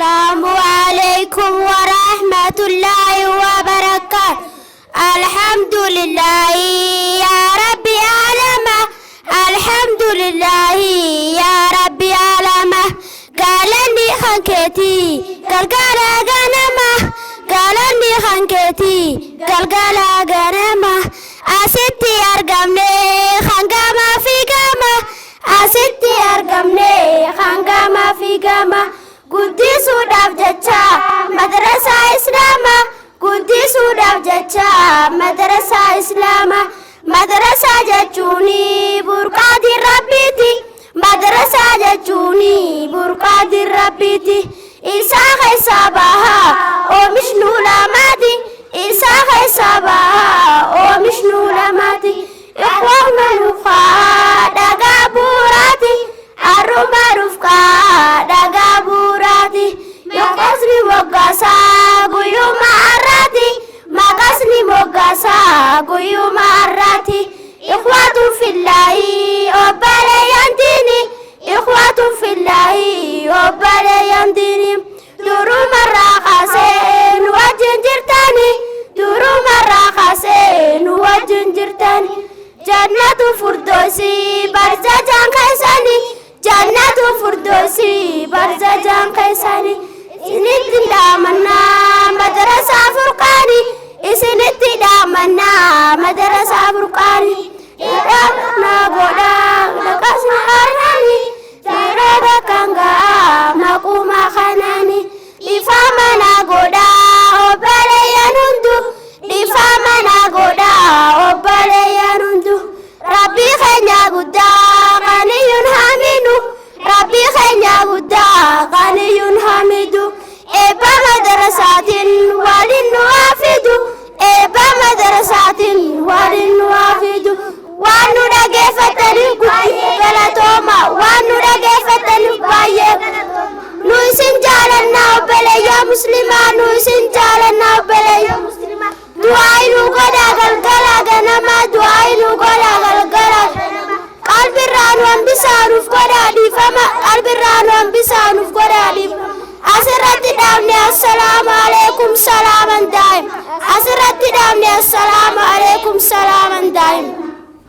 Assalamu alaikum wa rahmatullahi wa barakatuh. Alhamdulillahi ya Rabbi alama. Alhamdulillahi ya Rabbi alama. Galanni hankeeti galgala ganama. Galanni hankeeti galgala ganama. Asitti argamne hangama fi gama. Asitti argamne hangama fi gama. Guddisuudhaaf jecha madrasaa Islaamaa. Guddisuudhaaf jecha madrasaa Islaamaa. Madrasaa jechuun burqaatii Rabbiiti. Madrasaa jechuun burqaatii Rabbiiti. Isaa keessaa bahaa oomishnu lamaati. Isaa keessaa bahaa oomishnu lamaati. Ikhwaanuma dhufaa dhagaa bu'uuraati. Har'uma dhufkaa dhagaa bu'uuraati. Maqasni moggaasaa guyyuma har'aati. Maqasni moggaasaa guyyuma har'aati. Ikhwaatu fillaahi obboleeyyan diini. Ikhwaatu fillaahi obboleeyyan diini. Durumarraa kaasee nu wajjin jirtani. Durumarraa kaasee nu wajjin jirtani. Jannatu furdoosi barzajaan keessani. Jannatu furdoosi barzajaan keessani. Isinitti dhaamannaa madrasaa Furqaani. Isinitti dhaamannaa madrasaa Furqaani. Dhaamannaa godhaa dhaqasni har'aani. Yeroo bakkaan ga'a maquma kanaani. Dhiifama naa godhaa obboleeyyan hundu. Dhiifama naa godhaa obboleeyyan hundu. Rabbii keenya guddaa qaniyyuun hamidu. Rabbii keenya guddaa qaniyyuun hamidu. Eebba madrasaatiin waliin nu haa fidu. Eebba madrasaatiin waliin nu haa fidu. Waan nu dhageeffataniif galatooma. Waan nu dhageeffataniif baay'ee. Nu isin jaalannaa, obboleeyyaa Muslimaa. Nu isin jaalannaa, obboleeyyaa Muslimaa. Du'aa nu godhaa galgala ganamaa. Du'aa nu godhaa galgala. Qalbirraa nu hambisaa, nuuf godhaa dhiifama. Qalbirraa nu hambisaa, nuuf godhaa dhiifama. Asirratti dhaabne. Assalaamu alaikum, salaaman daa'im. Asirratti dhaabne. Assalaamu alaikum, salaaman daa'im.